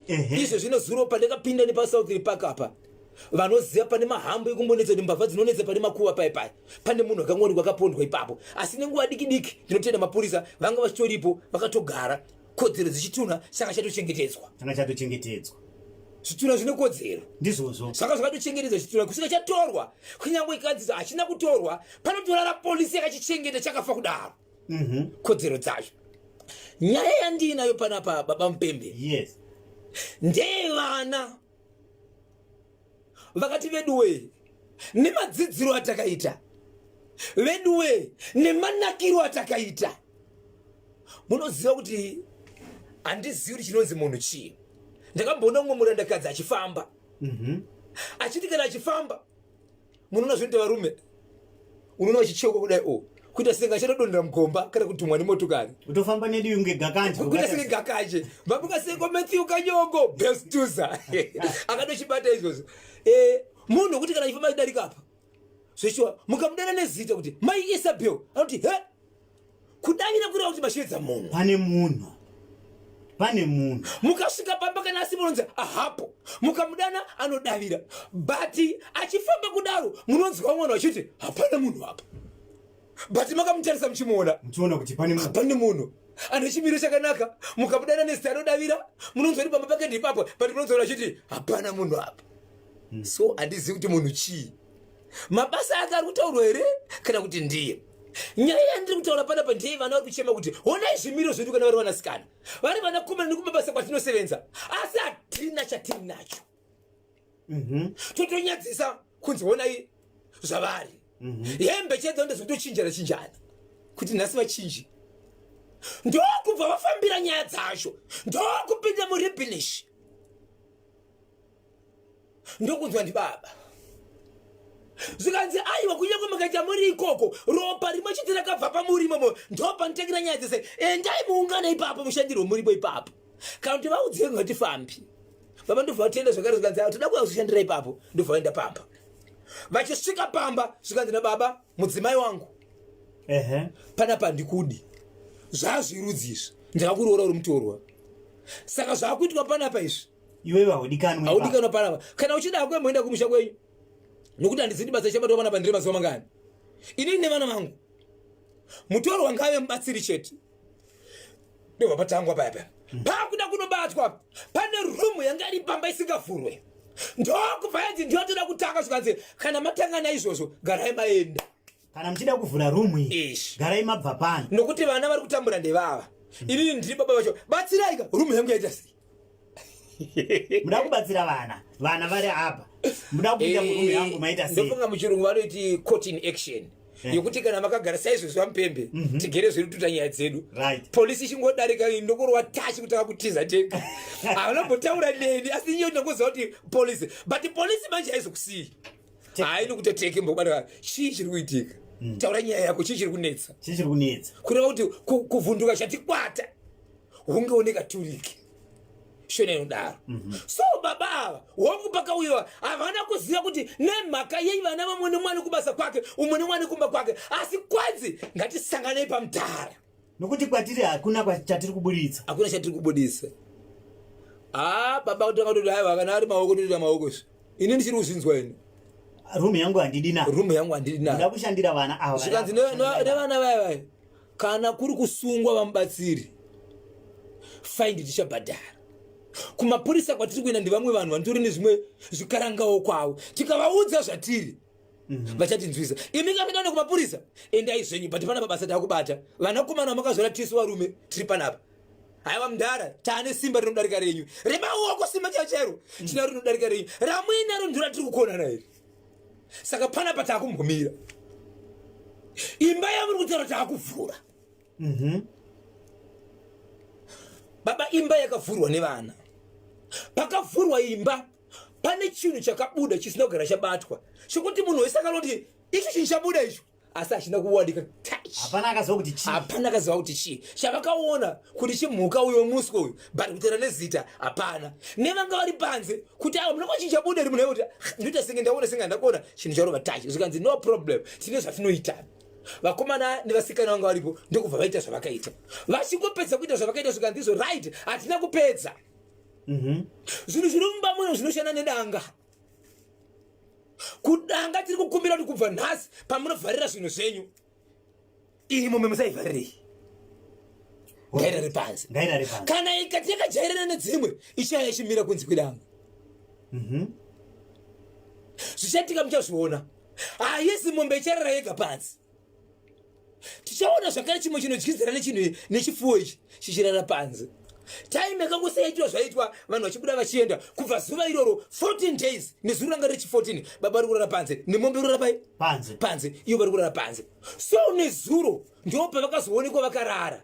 Izvo zvino zuro pandakapinda nepaSouth Park apa, vanoziva pane mahambo ekumbonetsa kuti mbavha dzinonetsa pane makuva pai pai, pane munhu akangowanikwa akapondwa ipapo. Asi nenguva diki diki, ndinotenda mapurisa vanga vachitoripo, vakatogara kodzero dzechitunha changa chatochengetedzwa. Changa chatochengetedzwa. Zvitunha zvine kodzero. Ndizvozvo. Zvanga zvakatochengetedzwa chitunha kusvika chatorwa. Kunyange ikanzi hachina kutorwa, panotorara polisi yakachichengeta chakafa kudaro. Kodzero dzacho. Nyaya yandiinayo panapa, baba Mupembe, ndeyevana vakati veduwee nemadzidziro atakaita, veduwee nemanakiro atakaita. Munoziva kuti handizivi kuti chinonzi munhu chii. Ndakamboona mumwe murandakadzi achifamba, achiti kana achifamba, munoona zvinoita varume, unoona vachicheuka kudai, o kuita senge achatodonhera mugomba kana kutumwa nemotokari. Utofamba nedi unge gakanje. Kuita senge gakanje. Mabuka seko Matthew Kanyongo bestuza akatochibata izvozvo. Munhu wekuti kana achifamba achidarika apa, zveshuwa mukamudana nezita kuti Mai Isabel, anoti he, kudavira kureva kuti mashevedza munhu. Pane munhu, pane munhu. Mukasvika pamba kana asi munonzi ahapo, mukamudana anodavira, but achifamba kudaro munonzwa mwana vachiti hapana munhu apa, but makamutarisa muchimuona. Muchiona kuti pane munhu. Hapana munhu ane chimiro chakanaka. Mukamudana nezita anodavira, munonzwa kuti pamba pake ndipapo, but munonzwa achiti hapana munhu apa. So handizivi kuti munhu chii, mabasa ake ari kutaurwa here kana kuti ndiye. Nyaya yandiri kutaura panapa ndeye vana vari kuchema kuti honai zvimiro zvedu kana vari vanasikana, vari vanakomana, nekumabasa kwatinosevenza, asi hatina chatiri nacho. Totonyadzisa kunzi honai zvavari. Hembe chedzo ndezvekutochinjana chinjana kuti nhasi vachinji. Ndokubva vafambira nyaya dzacho, ndokupinda muribhinishi, ndokunzwa ndibaba zvikanzi aiwa, kunyange mukaita muri ikoko, ropa rimwe chete rakabva pamuri imomo ndopanotangira nyaya dzese. Endai muungane ipapo, mushandirwe muripo ipapo, kana kuti vaudzei ngatifambi. Baba ndobva vatenda zvakare, zvikanzi toda kuuya kuzoshandira ipapo. Ndobva vaenda pamba. Vachisvika pamba, zvikanzi nababa, mudzimai wangu, panapa handikudi, zvazvirudzi izvi, ndakakuroora uri mutorwa, saka zvakuitwa panapa izvi Iwewe haudikanwi. Haudikanwa panapa. Kana uchida hako moenda kumusha kwenyu, nokuti handizivi basa ichabatwa panapa ndiri mazuva mangani inini nevana vangu. Mutorwa ngave mubatsiri chete. Ndobva patangwa paya paya pakuda kunobatwa, pane rumu yanga iri pamba isingavhurwe, ndokubva yanzi ndiyo toda kutanga. Zvikanzi kana matanga naizvozvo, garai maenda. Kana muchida kuvhura rumu iyi, Ish. garai mabva pano. Nokuti vana vari kutambura ndevava, inini ndiri baba vacho. Batsirai ka, rumu yangu yaita sei? Muda kubatsira vana, vana vari apa, muda kupinda murumu yangu, maita sei? Ndofunga muchirungu vanoti court in action, yokuti kana makagara saizvozvo vaMupembe, tigere zviri tuta nyaya dzedu. Polisi ichingodarika, ndokurova tachi kutanga kutiza tega. Havanambotaura neni, asi iye ndinongoziva kuti polisi, but polisi manje haizokusii, haini kutoteke mbobata. Chii chiri kuitika? Taura nyaya yako, chii chiri kunetsa? Chii chiri kunetsa? Kureva kuti kuvhunduka chatikwata hunge une katurike shona inodaro. So baba ava, hongu, pakauyiwa havana kuziva kuti nemhaka yei vana vamwe nemwana kubasa kwake, umwe nemwana kumba kwake, asi kwanzi ngatisanganei pamutara. Nokuti kwatiri hakuna chatiri kuburitsa. Hakuna chatiri kubudisa. Ah, baba kutanga kutoti aiwa, kana ari maoko totoita maoko izvi, ini ndichiri kuzvinzwa ini. Rumu yangu handidi na Rumu yangu handidi nayo. Ndoda kushandira vana ava. Zvikanzi nevana vaya vaya, kana kuri kusungwa vamubatsiri, faindi tichabhadhara kumapurisa. Kwatiri kuenda ndevamwe vanhu vanotori nezvimwe zvikarangawo kwavo, tikavaudza zvatiri vachatinzwisa. Imi kamenda nekumapurisa, endai zvenyu, but panapa basa takubata. Vanakomana vamakazvara, tisu varume tiri panapa. Haiwa mudhara, taane simba rinodarika renyu remaoko, simba charo chairo tinaro rinodarika renyu ramuinaro, ndiro ratiri kukonana iri. Saka panapa taakumbomira, imba yamuri kutaura taakuvhura. Baba, imba yakavhurwa nevana. Pakavhurwa imba pane chinhu chakabuda chisina kugara chabatwa, chokuti munhu wese akanoti icho chinhu chabuda icho, asi hachina kuwanika touch. Hapana akaziva kuti chii. Hapana akaziva kuti chii. Chavakaona kuti chimhuka uyo muswe uyu, but kutaura nezita hapana. Nevanga vari panze kuti ava munoko chinhu chabuda iri, munhu kuti ndoita senge ndaona, senge handakuona chinhu charova touch. Zvikanzi no problem, tine zvatinoita. Vakomana nevasikana vanga varipo ndokubva vaita zvavakaita. Vachingopedza kuita zvavakaita, zvikanzi izvo right, hatina kupedza. Zvinhu zviri mumba muno zvinoshanda nedanga. Kudanga tiri kukumbira kuti kubva nhasi pamunovharira zvinhu zvenyu, iyi mombe musaivharirei, ngairare panze. Ngairare panze. Kana ikati yakajairana nedzimwe, ichaya ichimira kunzi kwedanga. Zvichaitika muchazviona. Haisi mombe icharara yega panze. Tichaona zvakare chimwe chinodyidzana nechinhu nechifuwo ichi chichirara panze. Time yakangosaiitwa zvaitwa, vanhu vachibuda vachienda. Kubva zuva iroro, 14 days, nezuro ranga richi 14, baba vari kurara panze nemombe kurara pai? Panze. Panze. Iyo vari kurara panze. So nezuro ndo pavakazoonekwa vakarara,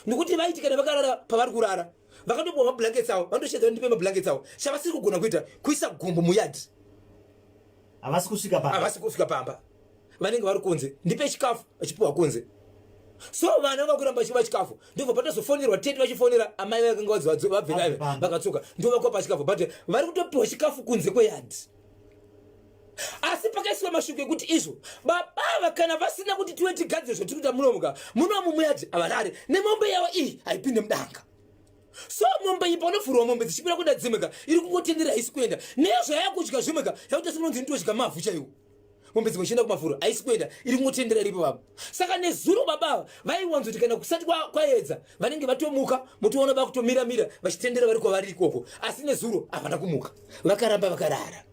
nokuti vaiti kana vakarara pavari kurara, vakatopiwa mablankets avo, vanotosheedza, "Ndipe mablankets avo." Chavasiri kugona kuita kuisa gumbo muyadhi. Havasi kusvika pamba. Havasi kusvika pamba, vanenge vari kunze. "Ndipe chikafu," vachipiwa kunze. So vana vakuramba vachiva chikafu, ndobva patozofonerwa tete vachifonera amai vakanga vabve vaive pamba. Vakatsoka ndovakopa chikafu, but vari kutopiwa chikafu kunze kweyadhi. Asi pakaiswa mashoko ekuti izvo babava kana vasina kuti tive tigadzire zvatiri kuita munomuka munomu muyadhi, havarare nemombe yavo iyi, haipinde mudanga. So mombe iyi, panovhurwa mombe dzichipira kuenda dzimweka, iri kungotendera, haisi kuenda. Nezvayakudya zvimweka, yakuita semunonzi ndotodya mavhu chaiwo. Mombe dzimwe chienda kumafuro, haisi kuenda, iri kungotendera iripo baba. Saka nezuro baba vaiwanzoti kana kusati kwaedza vanenge vatomuka, motoona vakutomiramira vachitendera vari kwavari ikoko. Asi nezuro havana kumuka, vakaramba vakarara,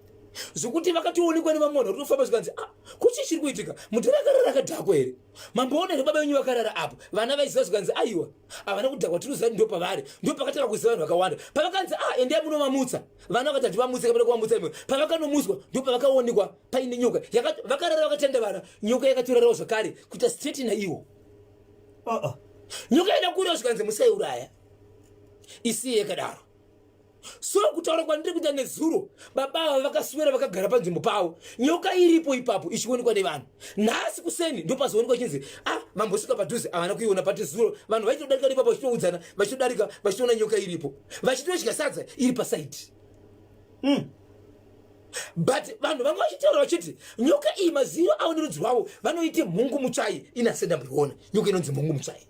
zvokuti vakatoonekwa nevamwe vanhu vari kutofamba, zvikanzi, "Ah, kuchii chiri kuitika? Mudhara akarara akadhakwa here? Mamboona here baba venyu vakarara apo?" Vana vaiziva, zvikanzi, "Aiwa, havana kudhakwa, tinoziva ndo pavari." Ndo pakatanga kuziva vanhu vakawanda. Pavakanzi, "Ah, endai munovamutsa," vana vakati, "Hativamutse kapeda kuvamutsa imwe." Pavakanomutswa, ndo pavakaonekwa paine nyoka. Vakarara vakatandavara, nyoka yakatorarawo zvakare kuita straight naiwo. Oh. Nyoka yaida kuurawa, zvikanzi, "Musaiuraya, isiye yakadaro." So kutaura kwandiri kuita, nezuro baba ava vakaswera vakagara panzvimbo pavo, nyoka iripo ipapo ichionekwa nevanhu. Nhasi kuseni ndopazoonekwa chinzi, "Ah, vambosvika padhuze, havana kuiona." Pati zuro vanhu vaitodarika nepapo vachitoudzana, vachitodarika vachitoona nyoka iripo, vachitodya sadza iri pasaidi. But vanhu vanga vachitaura vachiti nyoka iyi maziro avo nerudzi rwavo vanoite mhungu mutsvai. Ini asati ndamboiona nyoka inonzi mhungu mutsvai.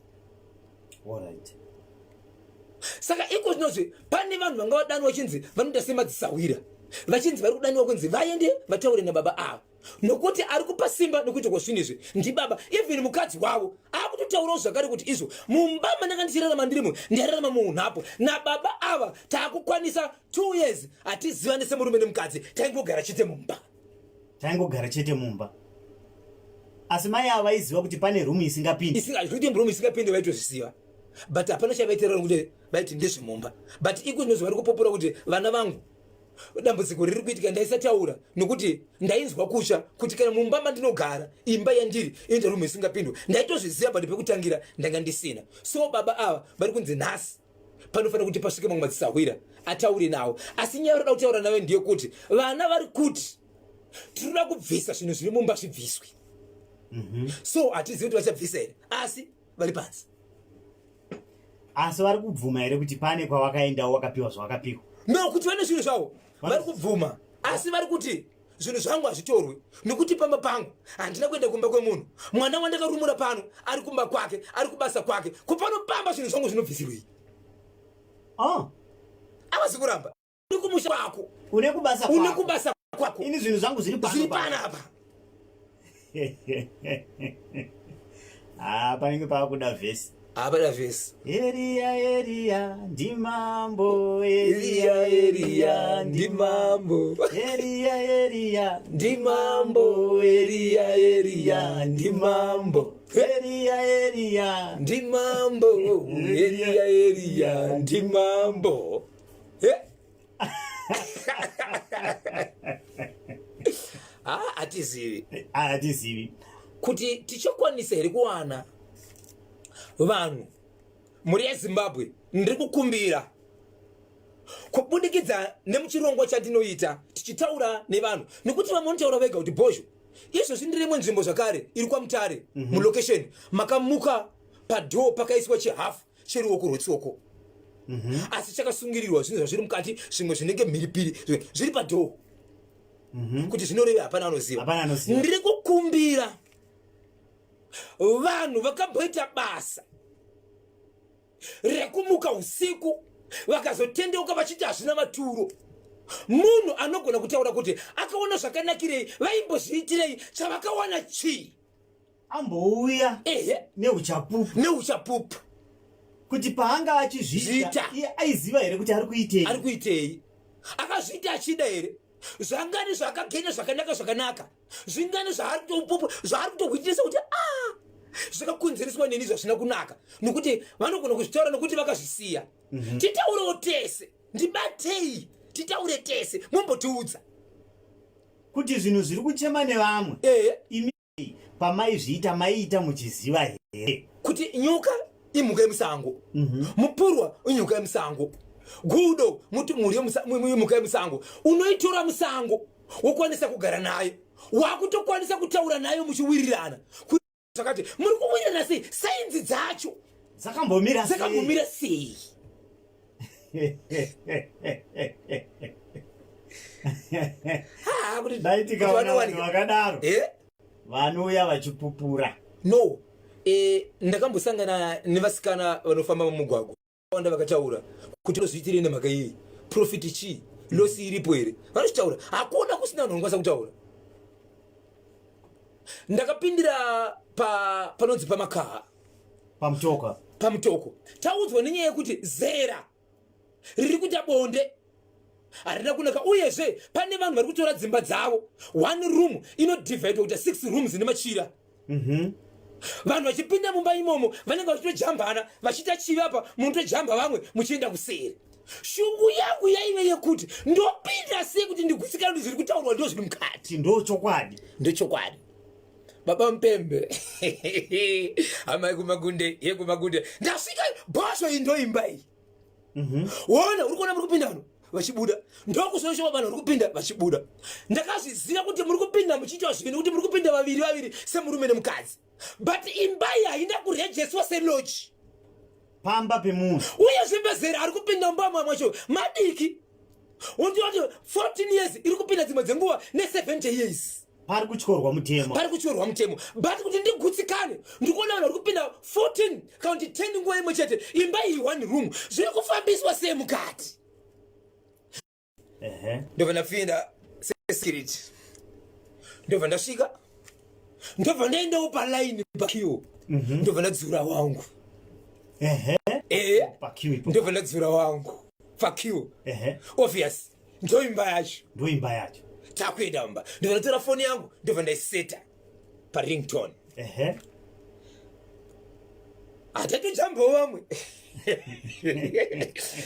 Saka iko zvinozvi pane vanhu vanga vadanwa vachinzi vanoita semadzisahwira, vachinzi vari kudaniwa kunzi vaende vataure nababa ava, nokuti ari kupa simba nekuita kwazvinhu izvi ndibaba. Even mukadzi wavo akutotaurawo zvakare kuti izvo mumba mandanga ndichirarama ndirimo, ndairarama muunhapo nababa ava. Taakukwanisa 2 years hatizivane semurume nemukadzi, taingogara chete mumba. Taingogara chete mumba. Asi mai ava vaiziva kuti pane rumu isingapindi? Kuti murume isingapindi vaitozviziva, but hapana chavaiterera nokuti vaiti ndezvemumba. But iko zvinozvi vari kupopora kuti, "Vana vangu, dambudziko riri kuitika ndaisataura nokuti ndainzwa kutya kuti kana mumba mandinogara, imba yandiri inoita rumu isingapindwe. Ndaitozviziva, but pekutangira ndanga ndisina." So baba ava vari kunzi nhasi panofanira kuti pasvike mamwe madzisahwira ataure nawo. Asi nyaya yoda kutaura nayo ndeyekuti vana vari kuti tinoda kubvisa zvinhu zviri mumba zvibviswe. So hatizivi kuti vachabvisa here, asi vari panze. Asi vari kubvuma here kuti pane kwavakaendawo vakapiwa zvavakapiwa? No, kuti vane zvinhu zvavo vari kubvuma, asi vari kuti zvinhu zvangu hazvitorwi nokuti pamba pangu handina kuenda kumba kwemunhu. Mwana wandakarumura pano ari kumba kwake, ari kubasa kwake. Kupano pamba zvinhu zvangu zvinobvisirwei? Oh. Havasi kuramba, uri kumusha kwako. Une kubasa une kwako. Kubasa kwako. Ini zvinhu zvangu zviri pano. Zviri panapa. Ah, panenge paakuda vhesi. Hapana vhesi. Eriya, Eriya ndimambo. Eriya, Eriya ndimambo. Eriya, Eriya ndimambo. Eriya, Eriya ndimambo. Eriya, Eriya ndimambo. Eriya, Eriya ndimambo. Eh? Ah, hatizivi. Hatizivi. Kuti tichakwanisa here kuwana vanhu. Mhuri yeZimbabwe, ndiri kukumbira kubudikidza nemuchirongwa chandinoita tichitaura nevanhu, nekuti vamwe vanotaura vega kuti bhozho izvozvi ndiri imwe nzvimbo zvakare iri kwaMutare, mulocation makamuka padhoo pakaiswa chihafu cheruoko rwetsoko, asi chakasungirirwa zvinhu zvazviri mukati, zvimwe zvinenge mhiripiri, zvimwe zviri padhoo. Kuti zvinoreva hapana anoziva. Hapana anoziva. Ndiri kukumbira vanhu vakamboita basa rekumuka usiku. Vakazotendeuka vachiti hazvina maturo. Munhu anogona kutaura kuti akaona zvakanakirei, vaimbozviitirei, chavakawana chii? Ambouya Ehe. Neuchapupu. Neuchapupu. Kuti paanga achizviita, Zviita. iye aiziva here kuti ari kuitei? Ari kuitei? Akazviita achida here? Zvangani zvaakagenya zvakanaka zvakanaka, zvingani zvaari kutopupu, zvaari kutohwitirisa kuti a zvakakonzereswa neni zvazvina kunaka, nokuti vanogona kuzvitaura nokuti vakazvisiya. Titaurewo tese, ndibatei, titaure tese, mumbotiudza kuti zvinhu zviri kuchema nevamwe. Imi pamaizviita, maiita muchiziva here? Kuti nyoka imhuka yemusango, mupurwa imhuka yemusango, gudo muti mhuri imhuka yemusango. Unoitora musango, wokwanisa kugara nayo, wakutokwanisa kutaura nayo muchiwirirana. Zvakati muri kuwirirana sei? Sainzi dzacho dzakambomira sei? Dzakambomira sei? Ha, Dai kuti tikaona vanhu vanowanika. vakadaro vanouya vachipupura. No, ndakambosangana nevasikana vanofamba mumugwagwa wanda, vakataura kuti ozviitire nemhaka iyi, profit chii, loss iripo here? Vanochitaura, hakuna kusina vanhu vanokwanisa kutaura. Ndakapindira panonzi paMakaha. Pamutoko. Pamutoko. Taudzwa nenyaya yekuti zera riri kuita bonde harina kunaka, uyezve pane vanhu vari kutora dzimba dzavo, one room inodivhaidwa kuita six rooms nemachira. Vanhu vachipinda mumba imomo, vanenge vachitojambana, vachiita chivi apa, munotojamba vamwe muchienda kuseri. Shungu yangu yaive yekuti ndopinda sei kuti ndigutsikane kuti zviri kutaurwa ndo zviri mukati? Ndo chokwadi. Ndochokwadi. Baba Mupembe, hama yekumagunde, yekumagunde, ndasvika bhosvo iyi, ndoimba iyi. Wona, uri kuona muri kupinda vanhu vachibuda, ndokuzoshoma vanhu vari kupinda vachibuda. Ndakazviziva kuti muri kupinda muchiitwa zvinhu, kuti muri kupinda vaviri vaviri semurume nemukadzi, but imba iyi haina kurejeswa selodge. Pamba pemunhu. Uyezve mazera ari kupinda mumba mwacho madiki, undiwa kuti 14 years iri kupinda dzimwe dzenguva ne70 years. Pari kutyorwa mutemo. Pari kutyorwa mutemo, but kuti ndigutsikane, ndikuona vanhu vari kupinda 14 kana kuti 10 nguva imwe chete, imba iyi one room, zviri kufambiswa sei mukati? Ndobva ndapinda security, ndobva ndasvika, ndobva ndaendawo palaini, paqueue. Ndobva ndadzura wangu. Paqueue ipo. Ndobva ndadzura wangu paqueue. Obvious, ndoimba yacho. Ndoimba yacho. Takuenda mumba, ndobva ndatora foni yangu, ndobva ndaiseta paringtone. Hatatojambawo vamwe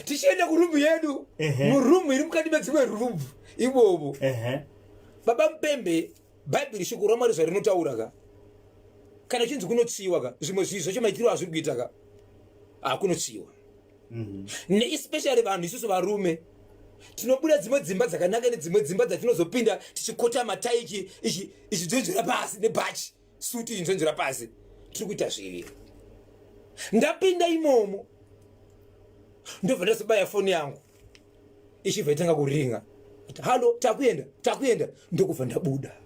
tichienda kurumu yedu. Murumu iri mukati medzimwe rumu imomo. Baba Mupembe, Bhaibheri, shoko raMwari zvarinotaura ka, kana chinzi kunotsiwa ka, zvimwe zvinhu zvacho maitiro azviri kuita ka, hakunotsiwa. Neespecially vanhu isusu varume tinobuda dzimwe dzimba dzakanaka nedzimwe dzimba dzatinozopinda tichikota mataiki, ichi ichidzonzvera pasi nebhachi, suti ichinzonzvera pasi, tiri kuita zvivi. Ndapinda imomo, ndobva ndazobaya foni yangu, ichibva itanga kuringa kuti, "Hello, takuenda, takuenda." Ndokubva ndabuda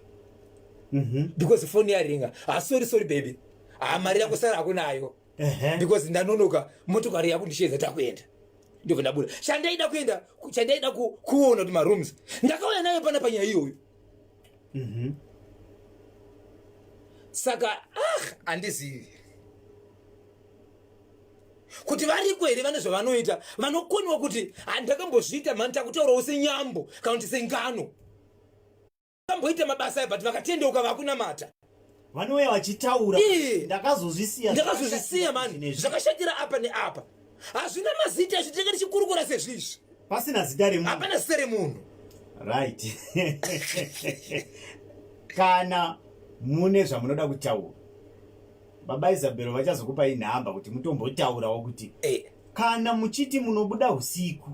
because foni yaringa. "Ah, sorry, sorry baby, ah, mari yako sara hakunayo because ndanonoka, motokari yakundishedza, takuenda." Ndobva ndabuda. Chandaida kuenda, chandaida kuona kuti marooms, ndakauya nayo pana panyaya iyoyo. Saka ah, handizivi kuti variko here vane zvavanoita, vanokoniwa kuti handakambozviita mani, takutaurawo senyambo kana kuti sengano, kamboita mabasa aya, but vakatendeuka, vakunamata. Vanouya vachitaura. Ndakazozvisiya. Ndakazozvisiya mani. Zvinezvi. Zvakashatira apa neapa, hazvina mazita, zvitinenge tichikurukura sezvizvi. Pasina zita remunhu. Hapana zita remunhu. Right, kana mune zvamunoda kutaura, baba Isabel vachazokupai nhamba kuti mutombotaurawo kuti kana muchiti munobuda usiku,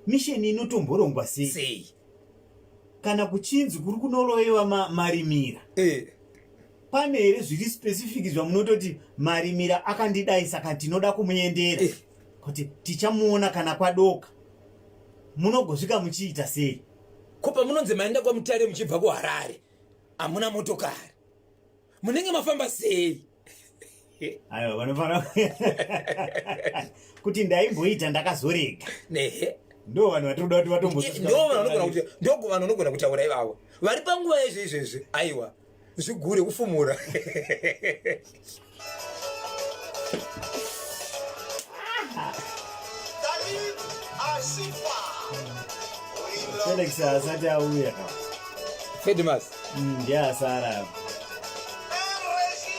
misheni inotomborongwa sei? Sei? Kana kuchinzi kuri kunoroyewa marimira, pane here zviri specific zvamunototi marimira akandidai, saka tinoda kumuendera kuti tichamuona kana kwadoka? Munogosvika muchiita sei? Ko pamunonzi maenda kwaMutare muchibva kuHarare, hamuna motokari, munenge mafamba sei? Aiwa, vanofanira kuti ndaimboita ndakazorega. Nehe. Ndo vanhu vatiri kuda kuti vatombosvika. Ndo vanhu vanogona kuti ndo vanhu vanogona kutaura ivavo. Vari panguva yezvo izvezvi. Aiwa. Zvigure kufumura. Felix asati auya. Fedimas. Ndiye asara.